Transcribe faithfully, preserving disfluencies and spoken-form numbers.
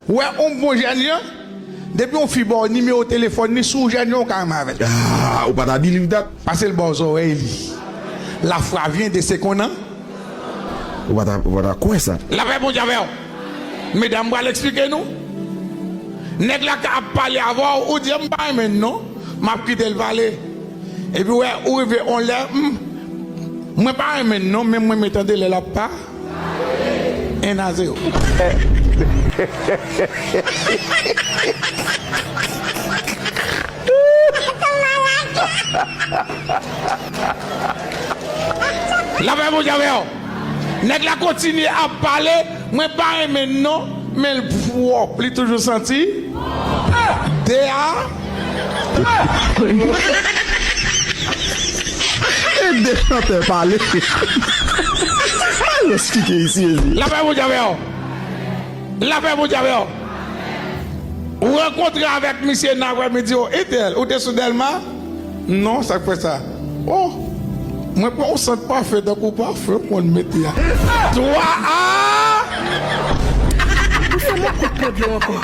Ou wè yon bon jèn jan, depi yon fi ba w nimewo telefòn li, si w jèn jan, ou ka renmen avè l. Ah, ou pa ta believe that? Pase l ba w zòrèy li. La foi vient de ce qu'on a. Ou pa ta, ou pa ta kwè sa. Lapè Bondye avè w. Medam, m pral eksplike nou. Nèg la ka ap pale avè w, ou di, "M pa renmen l non." M ap kite l pale. Epi w wè, ou rive yon lè, "M, mwen pa renmen l non, men mwen renmen tande lè l ap pa." En a zewo. Lapè Bondye avè w. Nèg la kontinye ap pale, mwen pa renmen l non, men l pwòp, li toujou santi. De a. E de chantè pale. Al eksplike isi, isi. Lapè Bondye avè w. Lapè Bondye avè w. Ou rankontre avèk misye nan aprèmidi, o, Etèl, ou te sou Dèlma? Non, sa k fè sa? O, mwen pran yon sant pafen tankou pafen mwen mete a. Twa a! Ou fè mwen kout pye dlo ankò.